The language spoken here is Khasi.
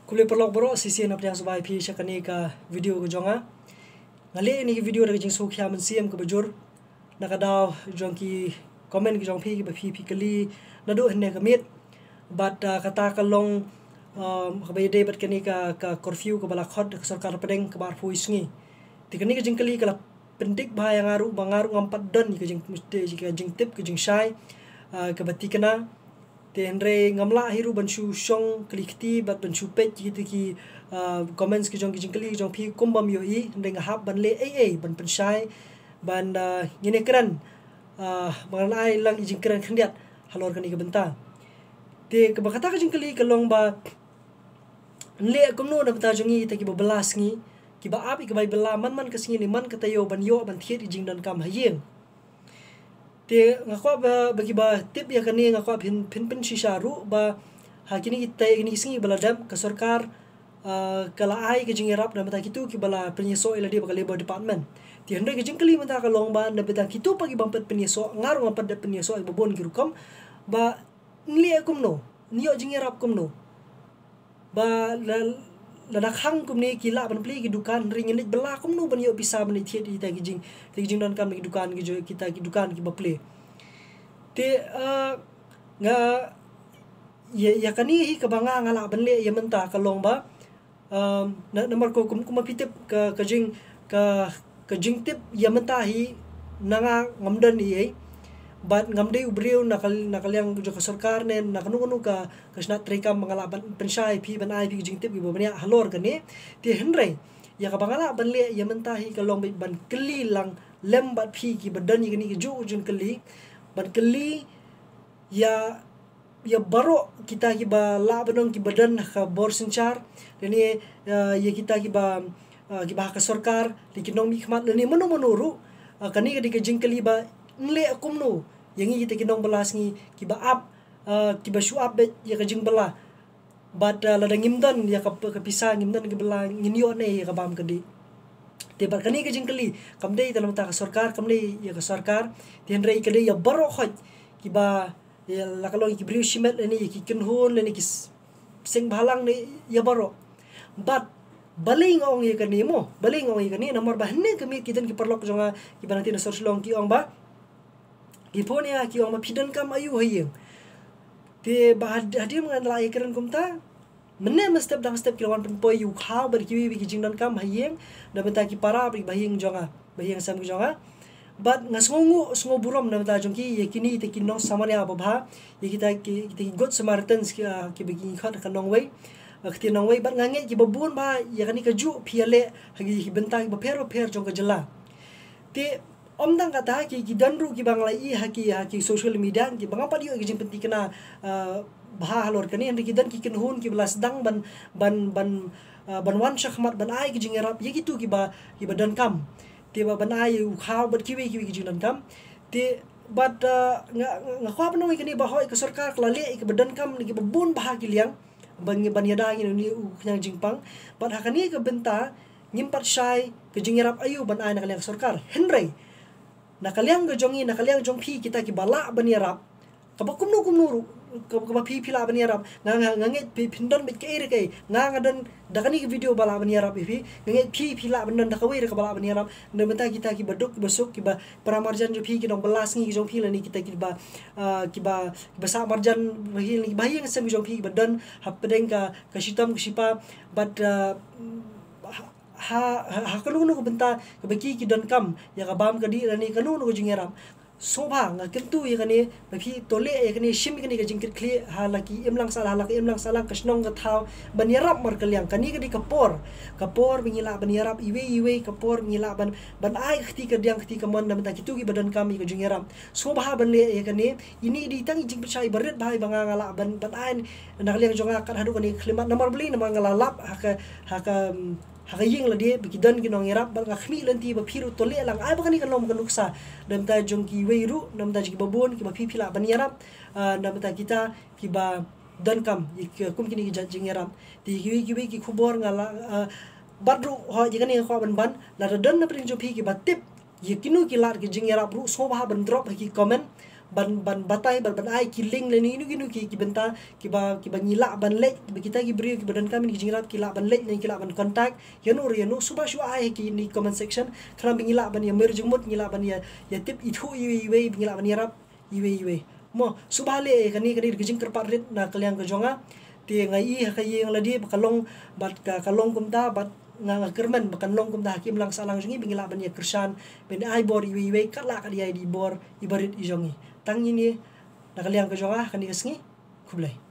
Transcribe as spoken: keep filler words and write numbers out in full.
Khublei paralok baroh, shisien nga pdiang sngewbha ïa phi sha kane ka video ka jong nga. Nga leh ïa kane ka video da ka jingsngewkhia mynsiem kaba jur na ka daw jong ki comment ki jong phi kiba phi phi kylli naduh hynne ka miet. Bad, ah, kata ka long, um, kaba ïadei bad kane ka, ka curfew kaba la khot da ka sorkar pdeng kaba arphew sngi. Te kane ka jingkylli ka la pyndik bha ïa nga ruh ba nga ruh ngam pat don ïa ka jing, ka jingtip ka jingshai, ah, kaba thikna. Te hynrei ngam lah hi ruh ban shu shong kylli kti bad ban shu peit kita ki, ah, comments ki jong ki jingkylli ki jong phi kum bym ïohi, hynrei nga hap ban leh ei ei ban pynshai ban, ah, ngin ïakren, ah, ban ai lang i jingkren khyndiat halor kane ka bynta. Te kaba kata ka jingkylli ka long ba nleh kumno na bynta jong ngi kita kiba bylla sngi, kiba ap ïa ka bai bylla man man ka sngi ne man ka taïew ban ïoh ban thied ïa ka jingdonkam ha ïing. Te nga kwah ba, ba kiba tip ïa kane nga kwah phin, phin pynshisha ruh ba ha kine kita, kine ki sngi ba la dep ka sorkar, ah, ka la ai ka jingïarap na bynta kito kiba la pynïasoh ïa lade bad ka Labour Department. Te hynrei ka jingkylli mynta ka long ba na bynta kito pat kiba ym pat pynïasoh, nga ruh ngam pat dep pynïasoh ïa kiba bun ki rukom, ba nleh kumno, nïoh jingïarap kumno. Ba la, lada khang kumne ki lah ban plie ki dukan, hynrei ngin leit bylla kumno ban ïoh pisa ban leit thied ïa kita ki jing, kita ki jingdonkam na ki dukan ki jong, kita ki dukan kiba plie. Te, ah, nga, ïa, ïa kane hi kaba nga, nga lah ban leh ïa mynta ka long ba, um, na, namar ko kum, kumba phi tip ka, ka jing, ka, ka jingtip ïa mynta hi na nga ngam don ei ei. Bad ngam dei u briew na ka, na ka liang jong ka sorkar ne na kano kano ka, ka shnat treikam ba nga lah ban pynshai ïa phi ban ai ïa phi ka jingtip kiba bniah halor kane. Te hynrei ïa kaba nga lah ban leh ïa mynta hi ka long beit ban kylli lang lem bad phi kiba don ïa kane kajuh ka jingkylli, ban kylli ïa, ïa baroh kita kiba lah ban ong kiba don ha ka bor synshar lane, eh, ïa kita kiba, eh, kiba ha ka sorkar, lane ki nongmihkhmat lane mano mano ruh. Eh, kane ka dei ka jingkylli ba nleh kumno ïa ngi kita ki nongbylla sngi kiba ap, eh, kiba shu ap beit ïa ka jingbylla. Bad, eh, lada ngim don ïa ka, ka pisa, ngim don ka bylla, ngin ïoh ne ïa ka bam ka dih. Te bad kane ka jingkylli kam dei tang na bynta ka sorkar, kam dei ïa ka sorkar. Te hynrei ka dei ïa baroh khoit kiba, ïa la ka long ïa ki briew shimet lane ïa ki kynhun lane ki s-, seng bhalang ne ïa baroh. Bad balei nga ong ïa kane mo, balei nga ong ïa kane, namar ba hynne ka miet ki don ki paralok jong nga kiba na tien na sor Shillong ki ong ba, ki phone ïa nga ki ong ba phi donkam aiu ha ïing. Te ba had-, hadien nga la ïakren kumta, mynne mynstep dang step ki la wan pynpoi ïa u khaw bad kiwei kiwei ki jingdonkam ha ïing na bynta ki para bad ki bahaïing jong nga, bahaïing sem ki jong nga. Bad nga sngewnguh, sngewburom na bynta jong ki ïa kine kita ki nong Samaria babha, ïa kita ki, kita ki good Samaritans ki, ah, kiba ki khot ha ka nongwei, ah, ka ktien nongwei, bad nga ngeit kiba bun ba ïa kane kajuh phi ïaleh ha ki, ki bynta kiba pher bapher jong ka jylla. Te ym tang kata, ki, ki don ruh kiba nga la ïohi ha ki, ha ki social media, kiba ngam pat ïoh ki jingpynthikna, ah, bha halor kane, hynrei ki don ki kynhun kiba la sdang ban, ban, ban, ah, ban wan shakhmat ban ai ki jingïarap ïa kito kiba, kiba donkam. Te ba ban ai u khaw bad kiwei kiwei ki jingdonkam. Te bad, ah, nga, nga kwah ban ong ïa kane ba hooid ka sorkar ka la leh ïa kiba donkam na kiba bun bha ki liang ban, ban ïada ïa une u khñiang jingpang. Bad ha kane ka bynta ngim pat shai ka jingïarap aiu ban ai na ka liang ka sorkar. Hynrei na ka liang ka jong ngi, na ka liang jong phi kita kiba lah ban ïarap, kaba kumno kumno ruh, kaba, kaba phi, phi lah ban ïarap. Nga, nga, nga ngeit phi, phin don beit kaei re kaei. Nga, nga don da kane ka video ba lah ban ïarap ïa phi. Nga ngeit phi, phi lah ban don da kawei re kaba lah ban ïarap. Na bynta kita kiba duk kiba suk, kiba para marjan jong phi, ki nongbylla sngi ki jong phi lane kita kiba, ah, kiba, kiba sah marjan bahaïing, bahaïing sem ki jong phi kiba don hapdeng ka, ka shitom ka shipa. Bad, ah, ha, ha, ha kano kano ka bynta kaba ki, ki donkam ïa ka bam ka dih lane kano kano ka jingïarap. Sngewbha nga kyntu ïa kane ba phi to leh ïa kane, shim ïa kane ka jingkitkhlieh ha la ki imlang sahlang, ha la ki imlang sahlang, ka shnong ka thaw, ban ïarap markylliang. Kane ka dei ka por, ka por ba ngi lah ban ïarap iwei iwei, ka por ba ngi lah ban, ban ai ka kti ka diang, ka kti ka mon na bynta kito kiba donkam ïa ka jingïarap. Sngewbha ban leh ïa kane. Ine i dei tang i jingpynshai iba rit bha iba nga, nga lah ban, ban ai na ka liang jong nga kat haduh kane ka khyllipmat. Namar balei? Namar nga la lap ha ka, ha ka, ha ka ïing lade ba ki don ki nongïarap, bad nga khmih lynti ba phi ruh to leh lang, ai ba kane kan long ka nuksa na bynta jong kiwei ruh, na bynta jong kiba bun kiba phi, phi lah ban ïarap, ah, na bynta kita kiba donkam ïa ki, kum kine ki jait jingïarap. Te kiwei kiwei ki khubor nga la, ah, bat ruh, hooid, ïa kane nga kwah ban ban, lada don na pdeng jong phi kiba tip ïa kino ki lad ki jingïarap ruh, sngewbha ban drop ha ki comment ban, ban batai, ban, ban ai ki link lane ino ino ki, ki bynta kiba, kiba ngi lah ban leit, kiba kita ki briew kiba donkam ïa ki jingïarap ki lah ban leit lane ki lah ban contact ïano re ïano. Sngewbha shu ai ha kine ki comment section, khnang ba ngi lah ban ïa mer jingmut, ngi lah ban ïa, ïa tip ithuh iwei iwei, ba ngi lah ban ïarap iwei iwei. Mo, sngewbha leh. Kane, kane ka dei ka jingkyrpad rit na ka liang ka jong nga. Te nga i ha ka ïing lade ba ka long, bad ka, ka long kumta, bad nga, nga kyrmen ba kan long kumta ha ka imlang sahlang jong ngi, ba ngi lah ban ïa kyrshan, ban ai bor iwei iwei, kat lah kat ïa i bor iba rit i jong ngi. Tang ine na ka liang ka jong nga ha kane ka sngi. Khublei.